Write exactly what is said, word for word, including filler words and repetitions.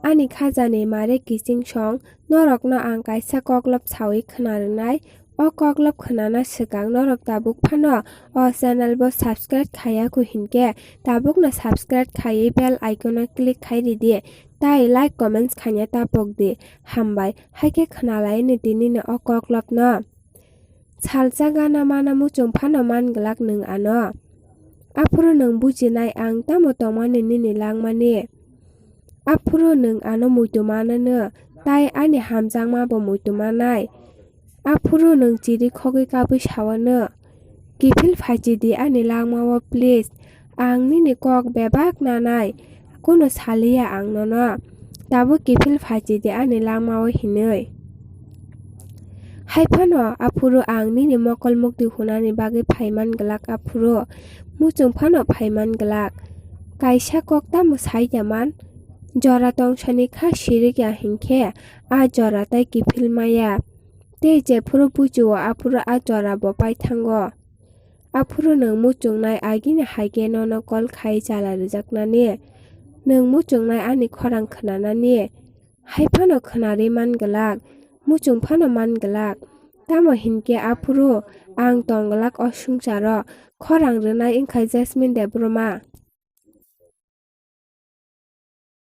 Ani khajani mare kiching song, norokno ang kaisa koklop sawi khna rwnai. O koklop khnana swkang norok tabuk phano o channel bo subscribe khaiya kho hinkhe tabukno subscribe khaiwi bell icon o click khai ridi, tai like comments khaina tapok di. Hambai, haikhe khnalaini tinini o koklopno. Salsa gana mana muchung phano man glak nwng ano. Aphuru nwng bujinai ang tamo tongmani nini langmani. Aphuru nwng ano muitu manano, tai ani hamjakma bo muitu manai. Aphuru nwng chiri khogwi kabwi sawano, "Kiphil phaichidi ani langma o please, ang nini kok bebak nanai, kunu saliya ang nono, tabuk kiphil phaichidi ani langma o," hinwi. Haiphano aphuru ang nini mokol mukti hunani bagwi phaiman glak aphuru, muchung phano phaiman glak. Kaisa kok tamo sai ya man? Jora tongsani kha sirik ya hinkhe a jora tai kiphil maya. Tei jephuru buchio aphuru a jora bo paithango. Aphuru nwng muchungnai agini haikhe nono call khai chala rwjaknani. Nwng muchungnai ani khorang khnanani. Hai phano khnarwi man glak, muchung phano man glak. Tamo hinkhe aphuru ang tong glak o swngcharo, khorang rwnai wngkha Jasmine Debbarma.